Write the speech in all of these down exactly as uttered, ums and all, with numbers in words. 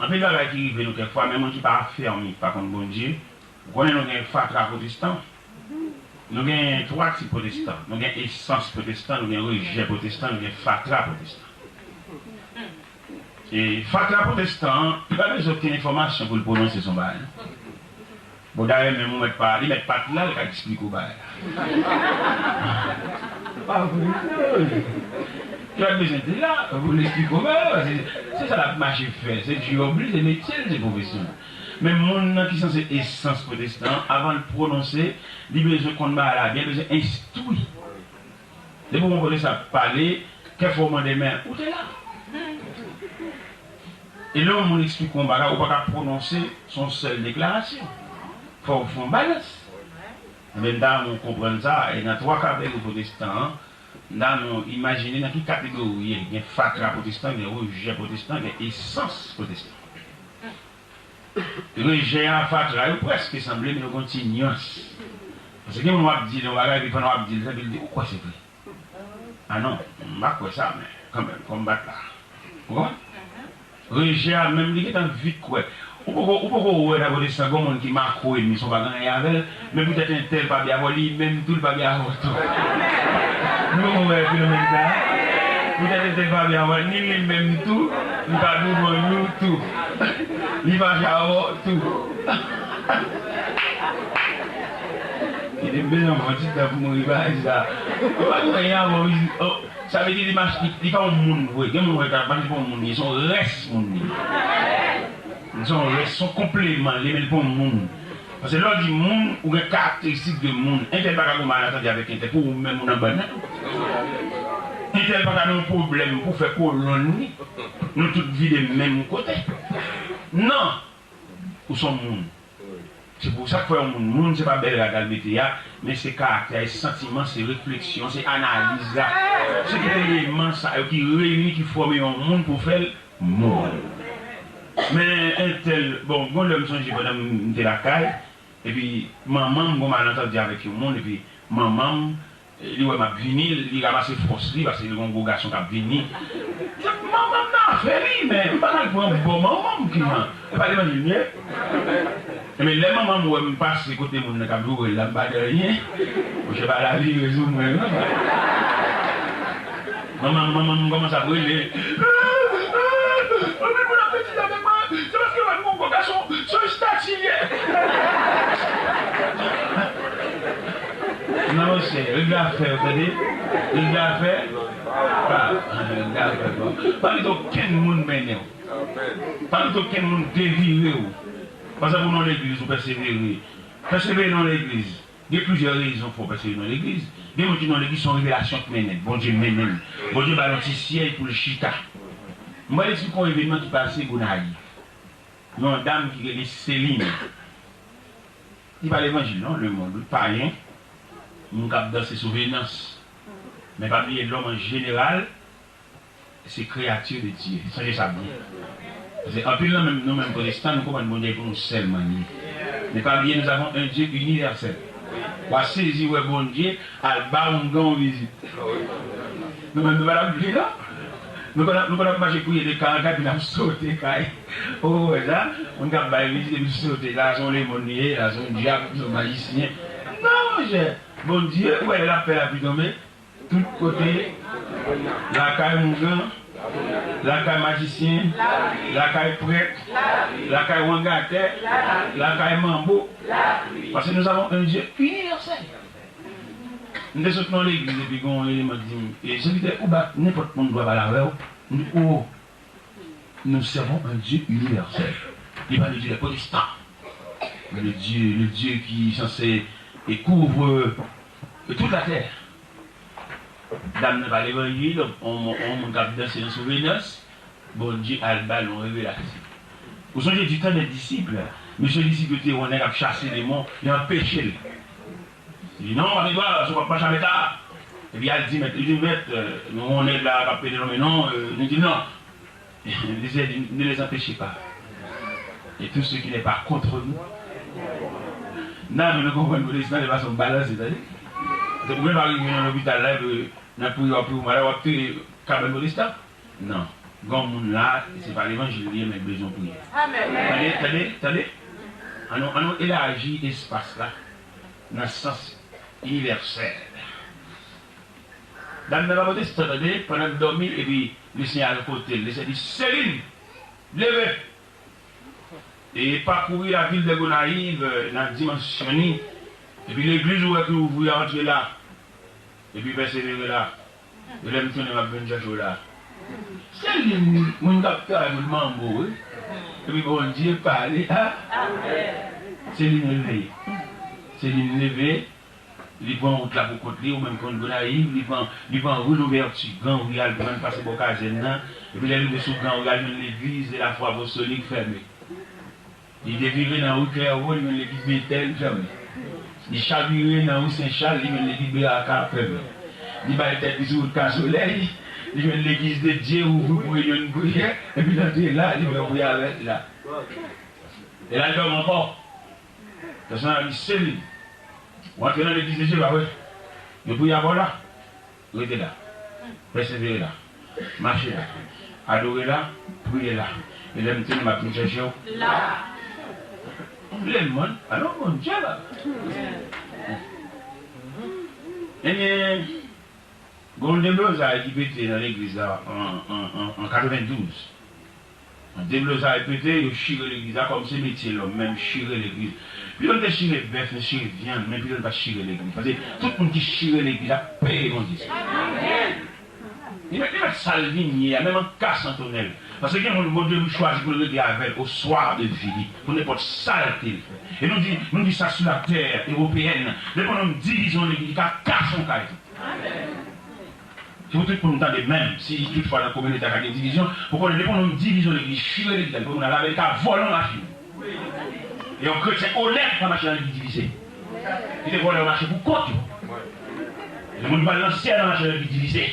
Anpil bagay ki rive nou kèk fwa, men moun ki pa afèmi, ki pa konn Bondye, ou konnen nou gen fatra pwotestan, nou gen twa tip pwotestan, nou gen esans pwotestan, nou gen rejè pwotestan, nou gen fatra pwotestan. E fatra pwotestan an, li pa bezwen okenn enfòmasyon pou l pwononse son bagay, non. Bon, dayè, menm ou mèt pa, li mèt pa t la, li ka eksplike w bagay la. Pa vre, non. Li pa t bezwen te la pou l eksplike w bagay la, se, se sa l ap mache fè, se djob li, se metye l, se pwofesyon l. Men moun nan ki sanse esans pwotestan an, avan l pwononse, li bezwen konn bagay la byen, bezwen enstwi. Depi yon pwofesè ap pale, kèfwa w mande, men ou te la. E lè yon moun eksplike yon bagay, ou pa ka pwononse, se yon sèl deklarasyon. Fò w fè yon balans. Ebyen, m ta renmen w konprann sa, e nan twa kategori pwotestan an, m ta renmen w imajine nan ki kategori w ye. Gen fatra pwotestan, gen rejè pwotestan, gen esans pwotestan. Rejè a, fatra, yo prèske sanble, men yo gen yon ti nyans. Paske gen moun w ap di l yon bagay, epi pandan w ap di l, epi l di, ou kwè se vre? A non, m pa kwè sa, men kanmenm, fò m bat la. Ou konprann? Rejè a menm, li gentan vit kwè. Ou poko, ou poko wè nan kote sa, gen moun ki makwo ennmi, se pa gen anyen avè l, men poutèt entèl pa byen avè w, li menm tou, li pa byen avè w tou. Nou poko wè fenomèn sa a? Poutèt entèl pa byen avè w, ni li menm tou, li pa byen avè nou tou. Li fache avè w tou. Li te bezwen pran ti tan pou mouri bagay sa. Ou pa gen anyen avè w, oh, sa vle di li mach-, li, li pa yon moun vre. Gen moun wè ka mache pou yon moun, li se yon rès moun li. Li se yon rès, se yon konpleman, li, men li pa yon moun. Paske lè w di moun, ou gen karakteristik de moun. Entèl pa ka gen yon malentann avèk entèl, pou ou menm ou nan bann nan tou. Entèl pa ka gen yon pwoblèm pou fè kolonn li. Nou tout vide menm kote. Non! Ou se yon moun. Se pou sa k fè yon moun, moun se pa bèl rad al mete a, men se karaktè, se santiman, se refleksyon, se analiz la. Se tout eleman sa yo ki reyini, ki fòme yon moun pou fè l moun. Men entèl, bon, gon lè m sonje pandan m te lakay, epi manman m gon malentann avèk yon moun, epi manman m Li wè m ap vini, li ranmase fòs li, paske li gon gwo gason k ap vini. Manman m nan afè li, men m pa t al pran bò manman m, kijan? E pa levanjil m ye? Ebyen, lè manman m wè m pase kote moun nan k ap joure l la, m pa di anyen. Monchè, pa ravire sou mwen, non. Manman, manman m kòmanse ap rele. Anpil moun ap betize avèk mwen, se paske mwen m gon gwo gason, se yon estati l ye. Non, monchè, regle afè w, tande? Regle afè. Ah, regle afè, bon. Pa kite okenn moun mennen w. Pa kite okenn moun devire w. Pa egzanp, ou nan legliz, ou pèsevere. Pèsevere nan legliz. Gen plizyè rezon fè w pèsevere nan legliz. Gen moun ki nan legliz, se yon revelasyon k mennen l. Bondye mennen l. Bondye ba l yon ti syèj pou l chita. Mwen eksplike yon evènman ki pase Gonayiv. Yon dam ki rele Seline. Li pa levanjil non, lemonn, wi, payen, moun k ap danse sou Venans. Men pa bliye, lòm an jeneral, se kreyati de Dye. Sonje sa byen. Paske anpil nan menm, nou menm pwotestan, nou konprann Bondye pou nou sèlman li ye. Men pa bliye, nous avons un Dieu universel. W a sezi wè Bondye al ba oungan yon vizit. Nou menm, nou pa t ap bliye, non? Nou konn ap, nou konn ap mache kriye de kay an kay, epi n ap sote kay. Ou wè sa? Moun k ap bay vizit, epi sote. La, se yon lemonn li ye, la, se yon dyab, se yon majisyen. Non, monchè. Bondye, ou wè lè l ap fè lapli tonbe? Tout kote. Lakay oungan, lakay majisyen, lakay prèt, lakay wangatè, lakay manbo. Paske nous avons un Dieu universel. M te sot nan legliz epi gen yon eleman ki di m, e, sèvitè, ou ba nenpòt moun dwa pale avè w. M di, o, nous servons un Dieu universel. Li pa le Dieu des protestants, mais le Dieu, le Dieu qui est censé et couvre toute la terre. Dam nan pa levanjil, on, on moun k ap danse nan sou Venans, Bondye al ba l yon revelasyon. Ou sonje du temps des disciples, mesye disip yo te wè yon nèg ap chase demon, yo anpeche l. Li di, non, pa gen dwa, se w ap mache avèk la. Epi al di mèt, li di, mèt, euh, nou wè yon nèg la k ap pede lonmen non, euh, nou di non. Li di, ne les empêchez pas. Et tout ce qui n'est pas contre nous. Nan, men nou konprann pwotestan, se fason balanse, tande. Se pou mwen pa rive nan lopital la, epi nan priye w ap priye w malad, w ap touye kabann pwotestan. Non. Gen yon moun la, se pa levanjil li ye, men l bezwen priyè. Tande, tande, tande. Ann nou, ann nou elaji espas la nan sans inivèsèl. Dam nan pa pwotestan, tande, pandan l dòmi, epi Lesenyè al kote l. Lesenyè di, Selin, leve! E pakouri lavil de Gonayiv, nan dimansyon li. Epi legliz ou wè ki ouvri a, antre la. Epi pèsevere la. E lè m tounen, m ap vin chèche w la. Selin, moun k ap travay pou l manbo, wi. Epi Bondye pale, a. Selin leve. Selin leve. Li pran wout la pou kont li, ou menm konn Gonayiv, li pran, li pran ri Louvèti, Gran Ri a, li pran pase bò kazèn nan, epi lè l rive sou Gran Ri a, li jwenn legliz de la Foi Apostolique fèmen. Li devire nan ri Klèvo, li jwenn legliz Betèl fèmen. Li chavire nan ri Sen Chal, li jwenn legliz Beraka fèmen. Li bay tèt li sou wout Kasolèy, li jwenn legliz de Dye ouvri pou reyinyon priyè, epi l antre la, li pran priyè avèk la. E l al dòmi ankò. Pèsonèl la di, Selin, ou antre nan legliz de Dye, pa vre? Yo priye avè w la? Rete la. Pèsevere la. Mache la. Adore la. Priye la. E lè m tounen, m ap vin chèche w. La. Ou vle m, man? Alò, Bondye la. Ebyen, gen yon deblozay ki pete nan legliz la an, an, an, an katrevendouz. Deblozay pete, yo chire legliz la kòm se metye lòm, menm chire legliz. Pito n te chire bèf, n chire vyann, men pito n pa t chire legliz. Paske tout moun ki chire legliz la peye Bondye sa. Li mèt, li mèt sa l vin ye a, menm an kas an tonèl. Paske gen moun Bondye chwazi pou l regle avè l au soir de vie li, pou nenpòt sa l te fè. E nou di, nou di sa sou la tè ewopeyèn, depi yon nonm divize yon legliz, li ka kase yon kay tou. Se pou tout moun tande, menm si toutfwa nan kominote a ka gen divizyon, pou konnen depi yon nonm divize yon legliz, chire legliz la, depi moun nan lave, li ka vòlè yon machin. E yon kretyen onèt pa mache nan legliz divize. Kite vòlè yo mache pou kont yo. Gen moun ki pa nan syèl nan mache nan legliz divize.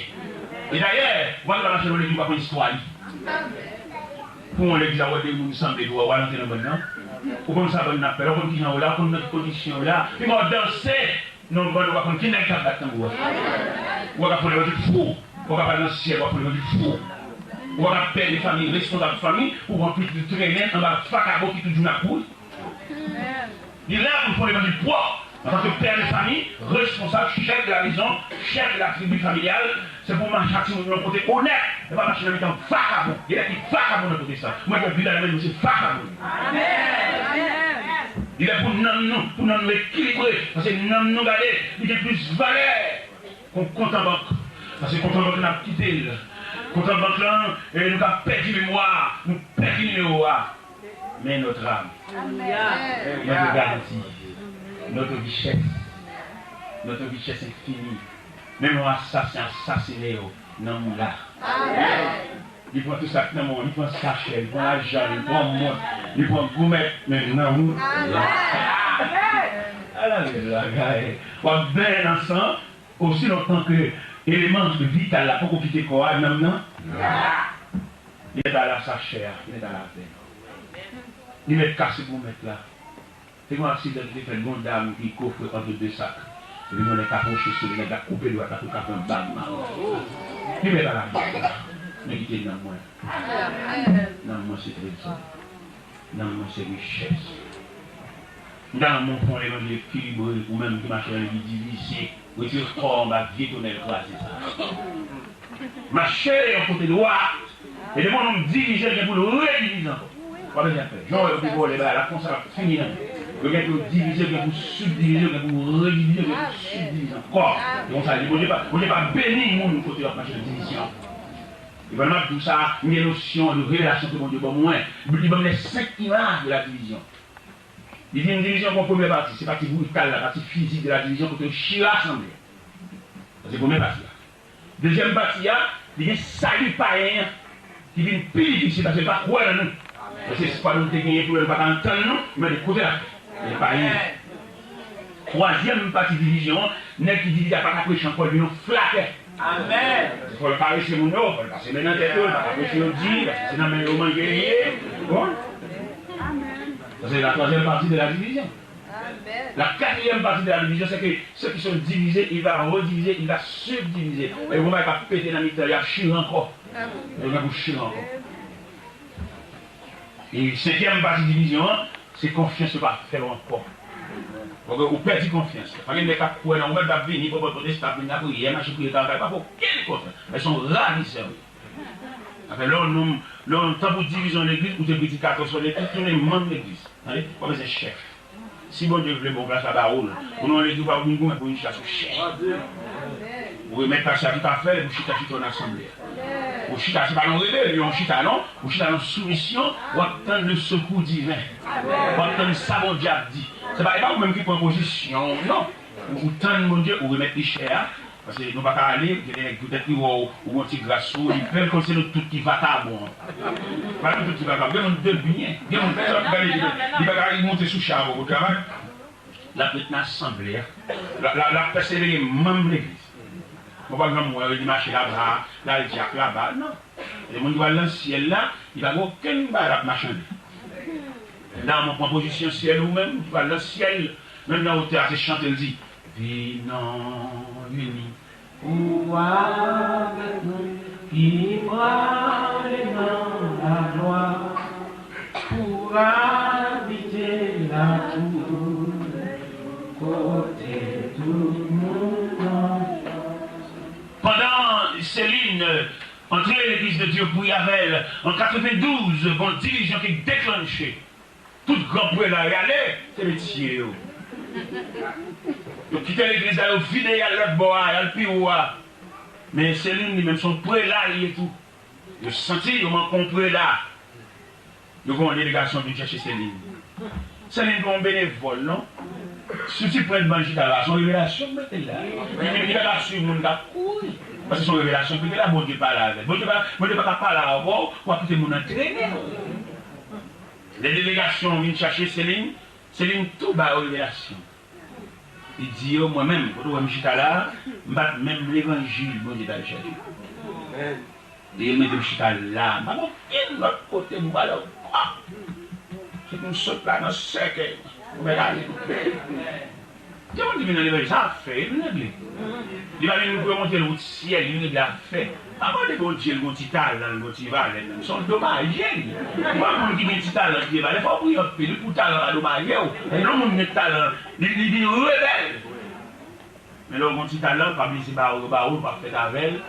E dayè, ou pa dwe mache nan legliz ou pa konn istwa li. Pou yon legliz a wè de moun sanble, ou al antre nan bann nan. Ou konn sa bann nan ap fè la, ou konn kijan yo la, ou konn nan ki kondisyon yo la. Pi mal w ap danse. Non, bann ou pa konn ki nèg k ap bat tanbou a. Ou pa ka fon levanjil fou. Ou pa ka pale nan syèl, w ap fon levanjil fou. Ou pa ka pè de fanmi, responsab fanmi, pou w pran pitit ou trennen anba vakabon ki toujou nan kouri. Li la pou l fon levanjil pwòp. Antanke pè de fanmi, responsab, chèf de la mezon, chèf de la tribi familyal, se pou w mache ak timoun yo nan kote onèt, e pa mache nan mitan vakabon. Gen nèg ki vakabon nan kote sa. Mwen, mwen viv la, mwen, se vakabon. Li lè pou nanm nou, pou nanm nou ekilibre. Paske nanm nou, gade, li gen plis valè ke yon kont an bank. Paske kont an bank, n ap kite l. Kont an bank lan, e nou ka pèdi memwa, nou pèdi nimewo a. Men notre âme, notre garantie, notre richesse, notre richesse infinie. Menm yon asasen asasinen yo, nanm ou la. Li pran tout sa k nan men w, li pran sachè, li pran lajan, li pran mont, li pran goumèt, men nanm ou la. Ala bèl bagay. W ap benyen nan san, osi lontan ke eleman vital la poko kite kò a, nanm nan la. Li mèt al a sachè a, li mèt al avè l. Li mèt kase goumèt la. Te gen yon aksidan ki te fèt, gen yon dam ki kofre ant de sak. Epi yon nèg ka pwoche sou li, nèg la koupe dwèt la pou l ka pran bag nan men l. Li mèt al a bag la. Men kite nanm mwen. Nanm mwen se trezò. Nanm mwen se richès. M ta renmen w fè yon levanjil ekilibre, ou menm ki mache nan legliz divize. Retire kò w anba vye tonèl kraze sa. Mache yon kote dwat. E depi yon nonm divize, l gen pou l redivize ankò. W ap bezwen fè. Jan w wè yo te vòlè bagay la, konsa l ap fini nan men. Yo gen pou yo divize, yo gen pou subdivize, yo gen pou redivize, yo gen pou subdivize ankò. E konsa, li, Bondye pa, Bondye pa beni moun kote yo ap mache nan divizyon. E pandan m ap di w sa, m gen nosyon de revelasyon ke Bondye ban mwen. Li ban m les cinq images de la division. Li di n divizyon gon premyè pati, se pati brital la, pati fizik de la divizyon kote yo chire asanble. Sa se premyè pati a. Dezyèm pati a, li gen sali payen an ki vin pi difisil paske l pa kwè nan nou. Paske espwa nou te genyen pou yo, nou pa ka antann nou, li mande kote l ap fè. Li payen. Twazyèm pati divizyon an, nèg ki divize a pa ka preche ankò, li vin yon flatè. Amèn. Fò l karese moun yo, fò l pase men nan tèt yo, l pa ka preche yo di, paske se nan men yo manje li ye. Bon. Amèn. Sa se la troisième partie de la division. Amèn. La quatrième partie de la division, c'est que ceux qui sont divisés, il va rediviser, il va subdiviser. E yon bagay k ap pete nan mitan, y ap chire ankò. Yo gen pou chire ankò. E senkyèm pati divizyon an, se konfyans yo pa fè w ankò. Paske ou pèdi konfyans. Pa gen nèg k ap kwè nan ou menm, k ap vini, pòpòt pòtestan, ap vin lapriyè, mache priye kaka, pa fè okenn konfyans. Lè se yon ravisè, wi. Afè, lè yon nonm, lè yon tan pou divizyon legliz, ou te predikatè sou legliz, tounen manm legliz. Tande? Ou pa bezwen chèf. Si Bondye vle, bon plas la ba ou l. Ou nan yon legliz, ou pa vin goumen pou yon chita sou chèf. Ou remèt pastè a tout afè l, epi ou chita, chita nan asanble a. Ou chita, se pa nan rebelyon ou chita, non. Ou chita nan soumisyon, w ap tann le sekou diven. W ap tann sa Bondye ap di. Se pa, e pa ou menm ki pran pozisyon, non. Ou, ou tann Bondye, ou remèt li chè a. Paske nou pa ka ale, gen de nèg poutèt li wè w, ou gon ti gras sou ou, li pè l konn se nou tout ki vakabon. Pa nou tout ki vakabon, gen moun de byen, gen moun sòt gade li, li pa ka, li monte sou chè a pou travay. L ap ret nan asanble a, l ap, l ap, l ap pèsevere manm legliz. Mwen pa janm wè li mache laba, l al dyak laba, non. E moun ki pral nan syèl la, li pa gen okenn bagay l ap machande. Nan mwen pran pozisyon syèl ou menm, ki pral nan syèl, menm nan wotè a, se chante l di, vin non, vini. Ou avèk nou, ki prale nan laglwa, pou abite la tou kote tout moun nan. Pandan Céline antre legliz de Dieu Pri avè l an katrevendouz, gon divizyon ki deklanche. Tout gran prela y ale, se metye yo. Yo kite legliz la, yo vide, y al lòt bò a, y al pi wo a. Men Céline li menm se yon prela li ye tou. Yo santi yo manke yon prela. Yo voye yon delegasyon vin chèche Céline. Céline pa yon benevòl, non. Si w ti pran ban chita la, se yon revelasyon k mete l la. Li, li, li pa ka swiv moun k ap kouri. Paske se yon revelasyon k mete l la, Bondye pale avè l. Bondye pa, Bondye pa ka pale avè w, w ap kite moun nan trennen w. Lè delegasyon vin chache Céline, Céline tou ba yo revelasyon. Li di yo, mwen menm, kote w wè m chita la a, m pa t menm levanjil Bondye t al chache. Li mete m chita la, m pa gen okenn lòt kote m prale ankò. Se pou m sot la nan sèkèy mwen, pou mèt ale. Gen moun ki vin nan levanjil, sa ap fè, e vin regle. Li pa vin pou yo montre l wout syèl, li vin regle afè. Pa mande Bondye l gon ti talan, l gon ti valè, non. Se yon domaje li. Ou wè moun ki gen ti talan, ki gen valè, fò w priye anpil pou talan pa domaje w. Lè yon moun gen talan, li, li vin rebèl. Men lè w gon ti talan, pa bliye se ba ou yo ba ou, ou pa fèt avè l.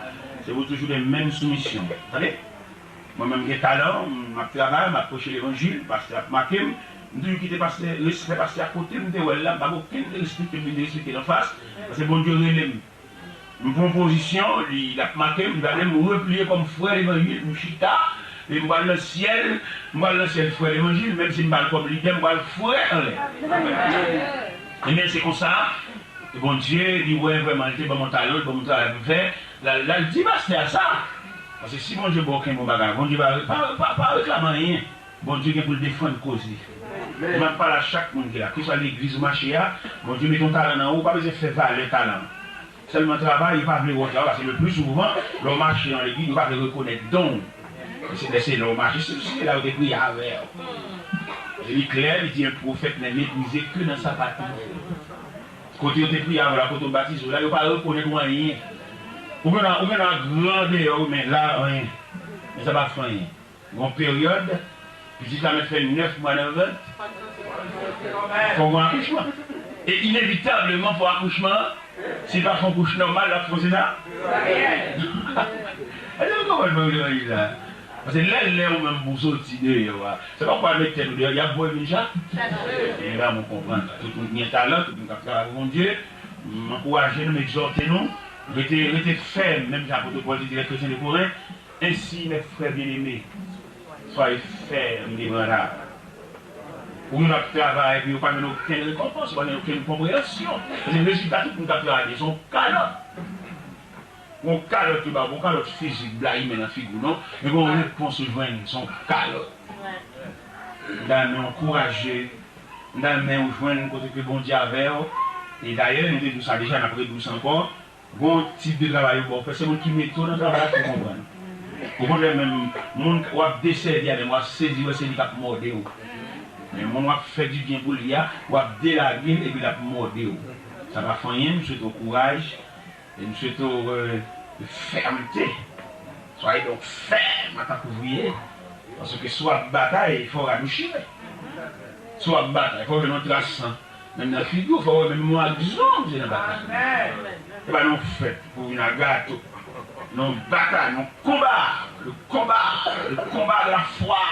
Se pou toujou gen menm soumisyon. Tande? Mwen menm gen talan, m ap travay, m ap preche levanjil, pastè ap make m. M toujou kite pastè, respè pastè a kote m te wè l la, m pa gen okenn respè ke m vin respekte l anfas, paske Bondye rele m. M pran pozisyon, li, l ap make m, li pa vle m repliye kòm frè levanjil, m chita, e m pral nan syèl, m pral nan syèl frè levanjil, menm si m pa l kòm lidè, m pral frè anlè. Ebyen, se konsa, Bondye, li wè vrèman, li te ban m yon talan, li ban m yon travay pou m fè, l al, l al di pastè a sa. Paske si Bondye ba w kenbe yon bagay, Bondye pa, pa, pa, pa reklame anyen. Bondye gen pou l defann koz li. Mwen ap pale a chak moun ki la, keswa legliz ou mache a, Bondye mete yon talan nan ou, ou pa bezwen fè valè talan an. Sèlman travay, yo pa vle wè w travay, paske le pli souvan, lè w mache nan legliz, yo pa vle rekonèt don w. E se lè se lè w mache, se, se la yo te priye avè w. E li klè, li di, un prophète n'est méprisé que dans sa patrie. Kote yo te priye avè w la, kote w batize w la, yo pa rekonèt ou anyen. Ou gen la, ou gen la gran deyò, wi, men la, anyen. Men sa pa fè anyen. Gon peryòd, pitit la mèt fè nèf mwa nan vant, fò gon akouchman. E inevitableman, fò akouchman an, si l pa fè yon kouch nòmal, l ap fè yon sezaryen. Èske nou konprann mwen levanjil la? Paske lè, lè ou menm pou w soti deyò a, se pa w pral met tèt ou deyò, y ap voye vin chache. E la, mwen konprann. Tout moun ki gen talan, tout moun k ap travay pou Bondye, m ankouraje nou, m egzòte nou, rete, rete fèm, menm jan apot Pòl te di lè kretyen de Korent, Ainsi, mes frères bien-aimés, soyez fermes, inébranlables. Ou menm ap travay, epi ou pa jwenn okenn rekonpans, ou pa jwenn okenn konpreyansyon. Paske rezilta tout moun k ap travay, se yon kalòt. Yon kalòt yo ba w, yon kalòt fizik, blayi men nan figi w, non? Men gon repons ou jwenn, se yon kalòt. M ta renmen ankouraje, m ta renmen ou jwenn kote ke Bondye avè w. E dayè, nou te di w sa deja, n ap redi w sa ankò. Gon tip de travay yo ba w fè, se moun ki mete w nan travay la ki konprann. Okontrè, menm moun w ap desèvi a, menm w ap sezi wè se li k ap mòde w. Men moun w ap fè dibyen pou li a, w ap delage l epi l ap mòde w. Sa pa fè anyen, m swete w kouraj e m swete w, euh, fèmte. Soyez donc ferme en tant qu'ouvrier. Paske si w ap batay, fò rad ou chire. Si w ap batay, fò w jwenn yon tras san. Menm nan figi w, fò w wè menm yon agzon w te nan batay. Se pa yon fèt pou w vin ak gato. Non, batay, yon konba. Le konba, le konba de la fwa.